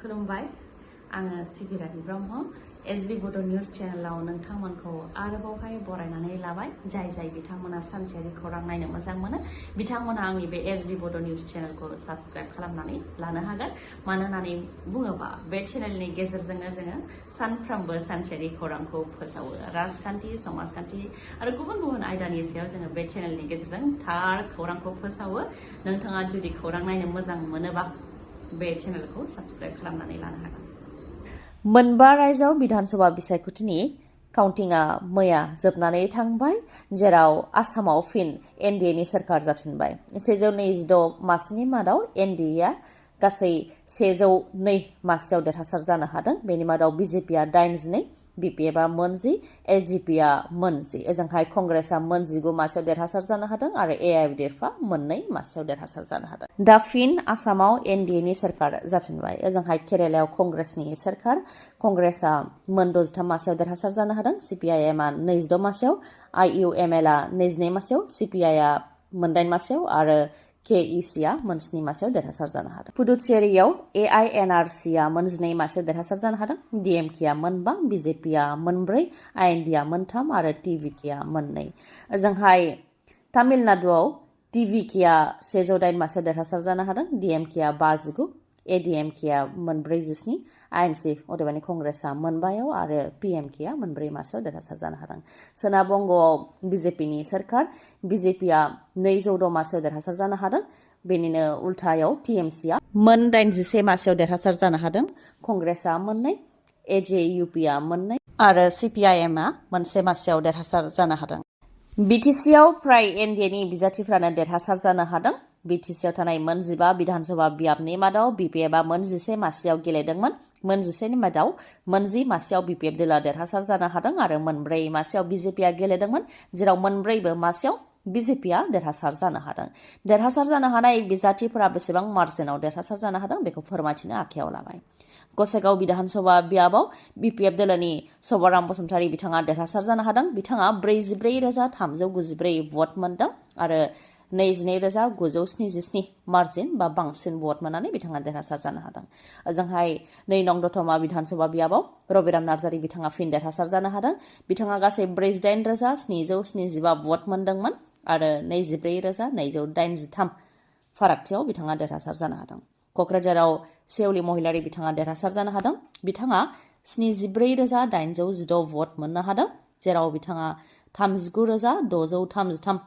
खुलुमबाय आङो सिबिरानि ब्रह्म एसबी बड' निउज चेनेलाव नोंथांमोनखौ आरोबावहाय बरायनानै लाबाय जाय बिथांमोना सानसेयारि खौरां नायनो मोजां मोनो बिथांमोना आंनि बे एसबी बड' निउज चेनेलखौ साबस्क्राइब खालामनानै लानो हागोन मानो होननानै बुङोबा बे चेनेलनि गेजेरजोंनो जोङो सानफ्रोमबो सानसेयारि खौरांखौ फोसावो राजखान्थि समाजखान्थि आरो गुबुन आयदानि सायाव जोङो बे चेनेलनि गेजेरजों थार खौरांखौ फोसावो नोंथाङा जुदि खौरां नायनो मोजां मोनोबा बे चेनेलखौ साबस्क्राइब खालामनानै लानो हागोन मोनबा रायजोआव बिधानसभा बिसायख'थिनि काउन्टिंआ मैया जोबनानै थांबाय जेराव आसामाव फिन एनडिएनि सोरखार जाफिनबाय 126 मासिनि मादाव एनडिएआ गासै 102 मासियाव देरहासार जानो हादों बेनि मादाव बिजेपिआ 82 बिपिएफआ 40 एलजेपिआ 40 ओजोंहाय कंग्रेसआ 19 मासियाव देरहासार जानो हादों आरो एआइडिएफआ 2 मासियाव देरहासार जानो हादों दा फिन आसामाव एनडिएनि सोरखार जाफिनबाय ओजोंहाय केरेलायाव कंग्रेसनि सोरखार कंग्रेसआ 63 मासियाव देरहासार जानो हादों सिपिआइएमआ 26 मासियाव आइइउएमएलआ 22 मासियाव सिपिआइआ 8 मासियाव आरो केइसिआ 7 मासियाव देरहासार जानो हादों पुडुचेरीआव एआइएनआरसिआ 12 मासियाव देरहासार जानो हादों डिएमकेआ 5 बिजेपिआ 4 आइएनडिआ 3 आरो टिभिकेआ 2 ओजोंहाय तामिलनाडुआव टिभिकेआ 108 मासियाव देरहासार जानो हादों डिएमकेआ 59 एडिएमकेआ 47 आइएनसि अदेबानि कंग्रेसआ 5 आरो पिएमकेआ 4 मासियाव देरहासार जानो हादों सोनाब बंगआव बिजेपिनि सोरखार बिजेपिआ 206 मासियाव देरहासार जानो हादों बेनिनो उल्थायाव टिएमसिआ 81 मासियाव देरहासार जानो हादों कंग्रेसआ 2 एजेइउपिआ 2 आरो सिपिआइएमआ 1 मासियाव देरहासार जानो हादों बिटिसिआव फ्राय एनडिएनि बिजाथिफ्रानो देरहासार जानो हादों बिटिसिआव थानाय 15 बिधानसभा बियाबनि मादाव बिपिएफआ 11 मासियाव गेलेदोंमोन 11नि मादाव 11 मासियाव बिपिएफ दोला देरहासार जानो हादों आरो 4 मासियाव बिजेपिआ गेलेदोंमोन जेराव 4 मासियाव बिजेपिआ देरहासार जानो हादों देरहासार जानो हानाय बिजाथिफोरा बेसेबां मार्जिनाव देरहासार जानो हादों बेखौ फोरमायथिनो आखायाव लाबाय गसाइगाव बिधानसभा बियाबाव बिपिएफ दोलोनि सभाराम बसुमतारी बिथाङा देरहासार जानो हादों बिथाङा 44,394 भट मोनदों आरो 22,977 मार्जिन बा बांसिन भट मोननानै बिथाङा देरहासार जानो हादों ओजोंहाय 2 नं दतमा बिधानसभा बियाबाव रबिराम नार्जारी बिथाङा फिन देरहासार जानो हादों बिथाङा गासै 48,775 भट मोनदोंमोन आरो 24,283 फारागथियाव बिथाङा देरहासार जानो हादों क'क्राझाराव सेवली महिलारी बिथाङा देरहासार जानो हादों बिथाङा 74,816 भट मोननो हादों जेराव बिथाङा 39,633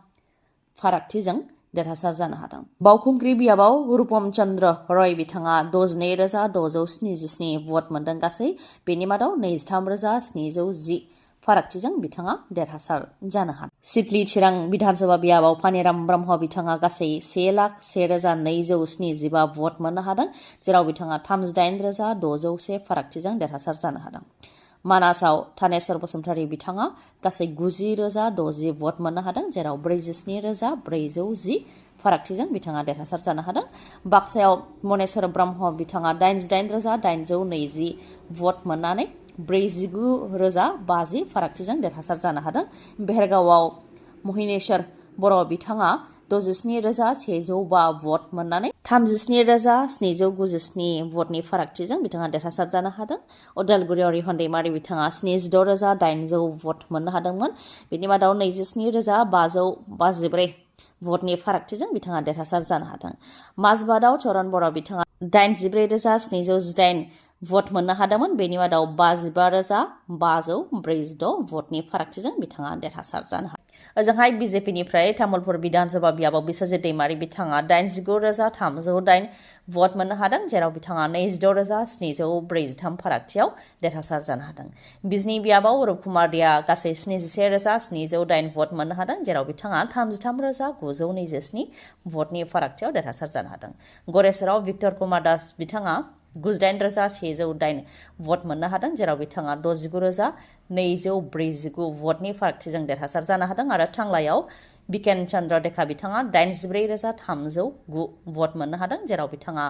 फारागथिजों देरहासार जानो हादों बावखुंग्रि बियाबाव रूपम चन्द्र रय बिथाङा 62,677 भट मोनदों गासै बेनि मादाव 23,710 फारागथिजों बिथाङा देरहासार जानो हादों सिडली चिरां बिधानसभा बियाबाव पानिराम ब्रह्म बिथाङा गासै 1,01,275 भट मोननो हादों जेराव बिथाङा 38,601 फारागथिजों देरहासार जानो हादों मानासाव थानेश्वर बसुमतारी बिथाङा गासै 90,060 भट मोननो हादों जेराव 47,410 फारागथिजों बिथाङा देरहासार जानो हादों बाक्सायाव मनेश्वर ब्रह्म बिथाङा 88,820 भट मोननानै 49,050 फारागथिजों देरहासार जानो हादों बेरगावआव महिनेश्वर बर' बिथाङा 67,105 भट मोननानै 37,797 भटनि फारागथिजों बिथाङा देरहासार जानो हादों उदालगुरियाव रिहन दैमारी बिथाङा 76,800 भट मोननो हादोंमोन बेनि मादाव 27,554 भटनि फारागथिजों बिथाङा देरहासार जानो हादों माजबादआव चरन बर' बिथाङा 84,718 भट मोननो हादोंमोन बेनि मादाव 55,546 भटनि फारागथिजों बिथाङा देरहासार जानो हादों ओजोंहाय बिजेपिनिफ्राय तामुलपुर बिधानसभा बियाबाव बिस्वजित दैमारी बिथाङा 89,308 भट मोननो हादों जेराव बिथाङा 26,743 फारागथियाव देरहासार जानो हादों बिजनी बियाबाव रुपकुमारिया गासै 71,708 भट मोननो हादों जेराव बिथाङा 33,927 भटनि फारागथियाव देरहासार जानो हादों गरेसराव भिक्टर कुमार दास बिथाङा 68,108 भट मोननो हादों जेराव बिथाङा 69,249 भटनि फारागथिजों देरहासार जानो हादों आरो टांलायाव बिकेन चन्द्र देखा बिथाङा 84,309 भट मोननो हादों जेराव बिथाङा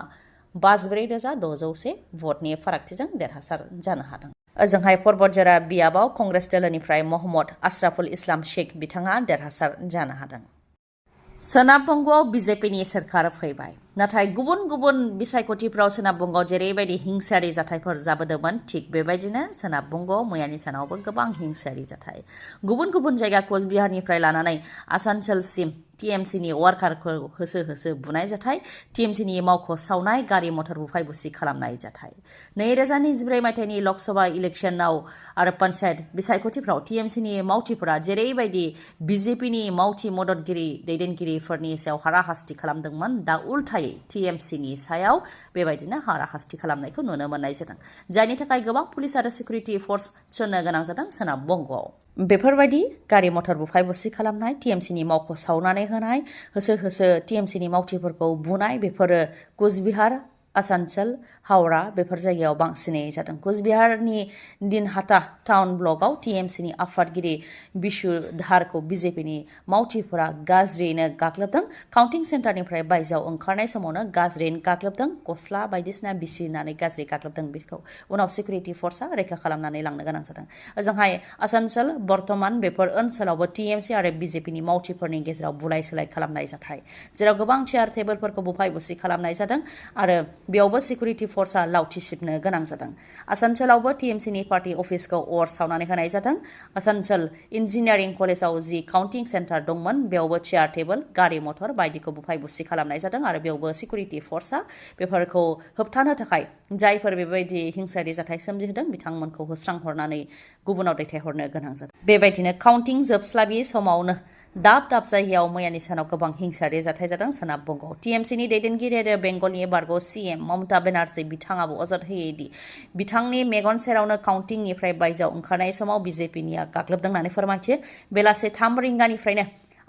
54,601 भटनि फारागथिजों देरहासार जानो हादों ओजोंहाय पर्बतजरा बियाबाव कंग्रेस दोलोनिफ्राय महम्मद आशराफुल इस्लाम शेख बिथाङा देरहासार जानो हादों सोनाब बंगआव बिजेपिनि सोरखार फैबाय नाथाय गुबुन गुबुन बिसायख'थिफ्राव सोनाब बंगआव जेरैबायदि हिंसायारि जाथायफोर जाबोदोंमोन थिग बेबायदिनो सोनाब बंगआव मैयानि सानावबो गोबां हिंसायारि जाथाय गुबुन गुबुन जायगा कचबिहारनिफ्राय लानानै आसानसोलसिम टिएमसिनि वार्कारखौ होसो होसो बुनाय जाथाय टिएमसिनि मावख' सावनाय गारि मटर बुफाय बुसि खालामनाय जाथाय 2024 मायथाइनि लकसभा इलेक्शनाव आरो पन्चायत बिसायख'थिफ्राव टिएमसिनि मावथिफोरा जेरैबायदि बिजेपिनि मावथि मददगिरि दैदेनगिरिफोरनि सायाव हाराहास्ति खालामदोंमोन दा उल्थायै टिएमसिनि सायाव बेबायदिनो हाराहास्ति खालामनायखौ नुनो मोननाय जादों जायनि थाखाय गोबां पुलिस आरो सिकिउरिटि फोर्स थिसननो गोनां जादों सोनाब बंगआव बेफोरबायदि गारि मटर बुफाय बुसि खालामनाय टिएमसिनि मावख' सावनानै होनाय होसो होसो टिएमसिनि मावथिफोरखौ बुनाय बेफोरो कचबिहार आसानसोल हावड़ा बेफोर जायगायाव बांसिनै जादों कचबिहारनि दिनहाटा टाउन ब्लकआव टिएमसिनि आफादगिरि बिशुधारखौ बिजेपिनि मावथिफोरा गाज्रियैनो गाग्लोबदों काउन्टिं सेन्टारनिफ्राय बायजोआव ओंखारनाय समावनो गाज्रियैनो गाग्लोबदों गस्ला बायदिसिना बिसिनानै गाज्रि गाग्लोबदों बेखौ उनाव सिकिउरिटि फोर्सआ रैखा खालामनानै लांनो गोनां जादों ओजोंहाय आसानसोल बर्तमान बेफोर ओनसोलावबो टिएमसि आरो बिजेपिनि मावथिफोरनि गेजेराव बुलाय सोलाय खालामनाय जाथाय जेराव गोबां चेयार टेबोलफोरखौ बुफाय बुसि खालामनाय जादों आरो बेयावबो सिकिउरिटि फोर्सआ लावथि सिबनो गोनां जादों आसानसोलावबो टिएमसिनि पार्टी अफिसखौ अर सावनानै होनाय जादों आसानसोल इन्जिनियारिं कलेजाव जि काउन्टिं सेन्टार दंमोन बेयावबो चेयार टेबोल गारि मटर बायदिखौ बुफाय बुसि खालामनाय जादों आरो बेयावबो सिकिउरिटि फोर्सआ बेफोरखौ होबथानो थाखाय जायफोर बेबायदि हिंसायारि जाथाय सोमजिहोदों बिथांमोनखौ होस्रांहरनानै गुबुनाव दैथायहरनो गोनां जादों बेबायदिनो काउन्टिं जोबस्लाबि समावनो दाब दाब जायगायाव मैयानि सानाव गोबां हिंसायारि जाथाय जादों सोनाब बंगआव टिएमसिनि दैदेनगिरि आरो बेंगलनि बारग' सीएम ममता बेनार्जी बिथाङाबो अजद होयोदि बिथांनि मेगन सेरावनो काउन्टिंनिफ्राय बायजोआव ओंखारनाय समाव बिजेपिनिया गाग्लोबदों होननानै फोरमायथियो बेलासे 3 रिंगानिफ्रायनो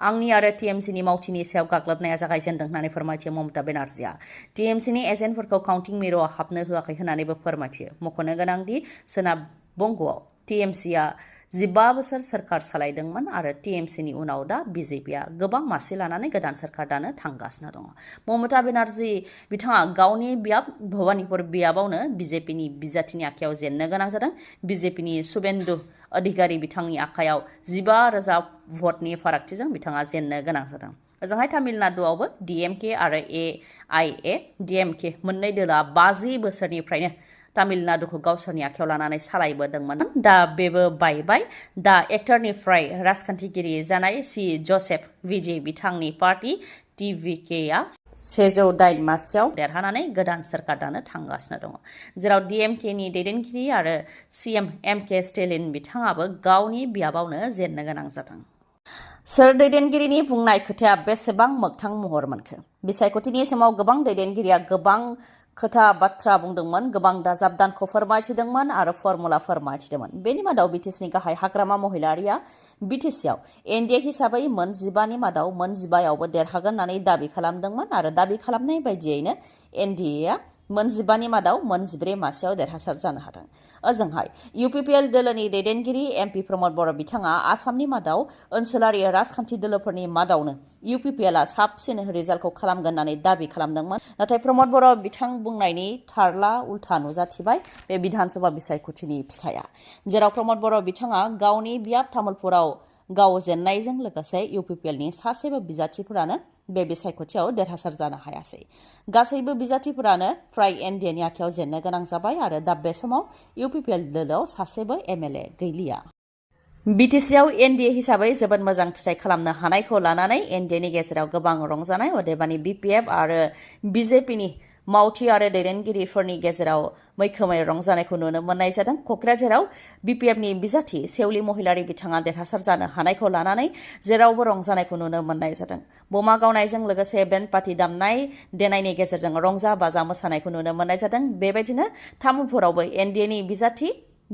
आंनि आरो टिएमसिनि मावथिनि सायाव गाग्लोबनाया जागायजेनदों होननानै फोरमायथियो ममता बेनार्जीआ टिएमसिनि एजेन्टफोरखौ काउन्टिं मिरुआव हाबनो होआखै होननानैबो फोरमायथियो मख'नो गोनांदि सोनाब बंगआव टिएमसिआ 15 बोसोर सोरखार सालायदोंमोन आरो टिएमसिनि उनाव दा बिजेपिआ गोबां मासि लानानै गोदान सोरखार दानो थांगासिनो दङ ममता बेनार्जी बिथाङा गावनि बियाब भबानिपुर बियाबावनो बिजेपिनि बिजाथिनि आखायाव जेननो गोनां जादों बिजेपिनि शुभेन्दु अधिकारी बिथांनि आखायाव 15,000 भटनि फारागथिजों बिथाङा जेननो गोनां जादों ओजोंहाय तामिलनाडुआवबो डिएमके आरो एआइएडिएमके मोननै दोला 50 बोसोरनिफ्रायनो तामिलनाडुखौ गावसोरनि आखायाव लानानै सालायबोदोंमोन दा बेबो बायबाय दा एक्टरनिफ्राय राजखान्थिगिरि जानाय सि जसेफ विजय बिथांनि पार्टी टिभिकेआ 108 मासियाव देरहानानै गोदान सोरखार दानो थांगासिनो दङ जेराव डिएमकेनि दैदेनगिरि आरो सीएम एमके स्टेलिन बिथाङाबो गावनि बियाबावनो जेननो गोनां जादों सोर दैदेनगिरिनि बुंनाय खोथाया बेसेबां मोगथां महर मोनखो बिसायख'थिनि समाव गोबां दैदेनगिरिया गोबां खोथा बाथ्रा बुंदोंमोन गोबां दाजाब दानखौ फोरमायथिदोंमोन आरो फर्मुला फोरमायथिदोंमोन बेनि मादाव बिटिसिनि गाहाय हाग्रामा महिलारिया बिटिसिआव एनडिए हिसाबै मोन 15नि मादाव मोन 15आवबो देरहागोन होननानै दाबि खालामदोंमोन आरो दाबि खालामनाय बायदियैनो एनडिएआ मोन 15नि मादाव मोन 14 मासियाव देरहासार जानो हादों ओजोंहाय इउपिपिएल दोलोनि दैदेनगिरि एमपि प्रमद बर' बिथाङा आसामनि मादाव ओनसोलारि राजखान्थि दोलोफोरनि मादावनो इउपिपिएलआ साबसिन रिजाल्टखौ खालामगोन होननानै दाबि खालामदोंमोन नाथाय प्रमद बर' बिथां बुंनायनि थारला उल्था नुजाथिबाय बे बिधानसभा बिसायख'थिनि फिथाइया जेराव प्रमद बर' बिथाङा गावनि बियाब तामुलपुराव गाव जेननायजों लोगोसे इउपिपिएलनि सासेबो बिजाथिफोरानो बे बिसायख'थियाव देरहासार जानो हायासै गासैबो बिजाथिफोरानो फ्राय एनडिएनि आखायाव जेननो गोनां जाबाय आरो दा बे समाव इउपिपिएल दोलोआव सासेबो एमएलए गैलिया बिटिसिआव एनडिए हिसाबै जोबोद मोजां फिथाइ खालामनो हानायखौ लानानै एनडिएनि गेजेराव गोबां रंजानाय अदेबानि बिपिएफ आरो बिजेपिनि मावथि आरो दैदेनगिरिफोरनि गेजेराव मैखोमै रंजानायखौ नुनो मोननाय जादों क'क्राझाराव बिपिएफनि बिजाथि सेवलि महिलारि बिथाङा देरहासार जानो हानायखौ लानानै जेरावबो रंजानायखौ नुनो मोननाय जादों बमा गावनायजों लोगोसे बेन्ड पार्टी दामनाय देनायनि गेजेरजों रंजा बाजा मोसानायखौ नुनो मोननाय जादों बेबायदिनो तामुलपुरावबो एनडिएनि बिजाथि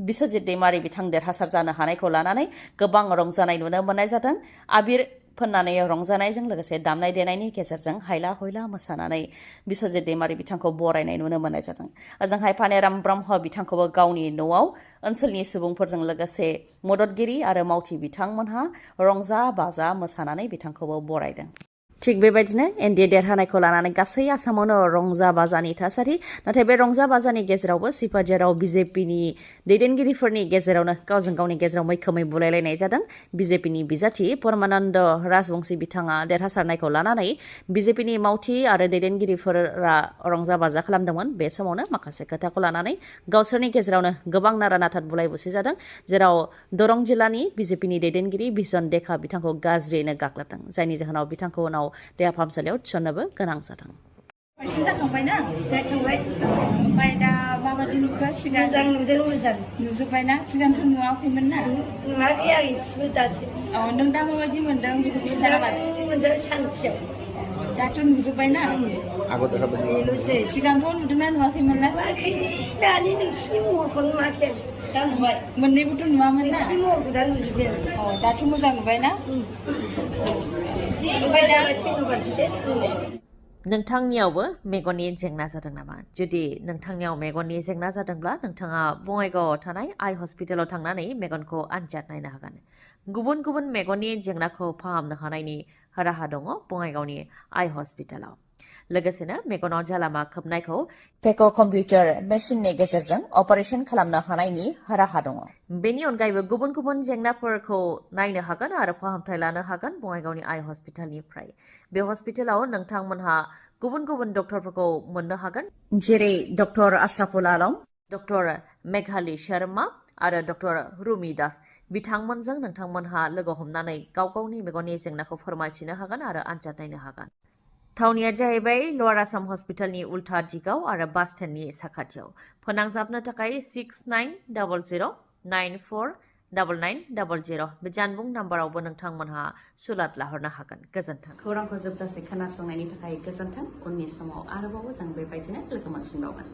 बिश्वजित दैमारि बिथां देरहासार जानो हानायखौ लानानै गोबां रंजानाय नुनो मोननाय जादों आबिर फोननानै रंजानायजों लोगोसे दामनाय देनायनि गेजेरजों हायला हुइला मोसानानै बिश्वजित दैमारि बिथांखौ बरायनाय नुनो मोननाय जादों ओजोंहाय पानेराम ब्रह्म बिथांखौबो गावनि न'आव ओनसोलनि सुबुंफोरजों लोगोसे मददगिरि आरो मावथि बिथांमोनहा रंजा बाजा मोसानानै बिथांखौबो बरायदों थिग बेबायदिनो एनडिए देरहानायखौ लानानै गासै आसामावनो रंजा बाजानि थासारि नाथाय बे रंजा बाजानि गेजेरावबो सिपाझाराव बिजेपिनि दैदेनगिरिफोरनि गेजेरावनो गावजों गावनि गेजेराव मैखोमै बुलायलायनाय जादों बिजेपिनि बिजाथि परमानन्द राजबंशी बिथाङा देरहासारनायखौ लानानै बिजेपिनि मावथि आरो दैदेनगिरिफोरा रंजा बाजा खालामदोंमोन बे समावनो माखासे खोथाखौ लानानै गावसोरनि गेजेरावनो गोबां नारा नाथार बुलाय बुसि जादों जेराव दरं जिल्लानि बिजेपिनि दैदेनगिरि बिजन देखा बिथांखौ गाज्रियैनो गाग्लोबदों जायनि जाहोनाव बिथांखौ उनाव देहा फाहामसालियाव थिसननोबो गोनां जादों। जाखांबायना जाखांबाय ओमफ्राय दा माबायदि नुखो सिगां मोजां नुदों मोजां नुजोब्बायना सिगांथ' नुवाखैमोन ना नुवाखै आं इसेबो दासो नों दा माबायदि मोनदों बेखौ मोजां सानसेयाव दाथ' नुजोब्बायना बेल'सै सिगांथ' नुदोंना नुवाखैमोन ना दानि नोंसिनि महरखौ नुवाखै दा नुबाय मोननैबोथ' नुवामोन ना नोंसिनि महरखौ दा नुजोब्बाय दाथ' मोजां नुबायना ओमफ्राय दा नोंथांनियावबो मेगननि जेंना जादों नामा जुदि नोंथांनियाव मेगननि जेंना जादोंब्ला नोंथाङा बङाइगावआव थानाय आइ हस्पिटालाव थांनानै मेगनखौ आनजाद नायनो हागोन गुबुन गुबुन मेगननि जेंनाखौ फाहामनो हानायनि राहा दङ बङाइगावनि आइ हस्पिटालाव लोगोसेनो मेगनाव जालामा खोबनायखौ पेक' कम्पिउटार मेसिननि गेजेरजों अपारेशन खालामनो हानायनि राहा दङ बेनि अनगायैबो गुबुन गुबुन जेंनाफोरखौ नायनो हागोन आरो फाहामथाय लानो हागोन बङाइगावनि आइ हस्पिटालनिफ्राय बे हस्पिटालाव नोंथांमोनहा गुबुन गुबुन डक्टरफोरखौ मोननो हागोन जेरै डक्टर आश्राफुल आलम डक्टर मेघाली शर्मा आरो डक्टर रुमि दास बिथांमोनजों नोंथांमोनहा लोगो हमनानै गाव गावनि मेगननि जेंनाखौ फोरमायथिनो हागोन आरो आनजाद नायनो हागोन थावनिया जाहैबाय लवार आसाम हस्पिटालनि उल्था दिगाव आरो बास स्टेन्डनि साखाथियाव फोनांजाबनो थाखाय 6900949900 बे जानबुं नाम्बारावबो नोंथांमोनहा सुलाद लाहरनो हागोन गोजोन्थों खौरांखौ जोबजासे खोनासंनायनि थाखाय गोजोन्थों उननि समाव आरोबाव जों बेबायदिनो लोगो मोनफिनबावगोन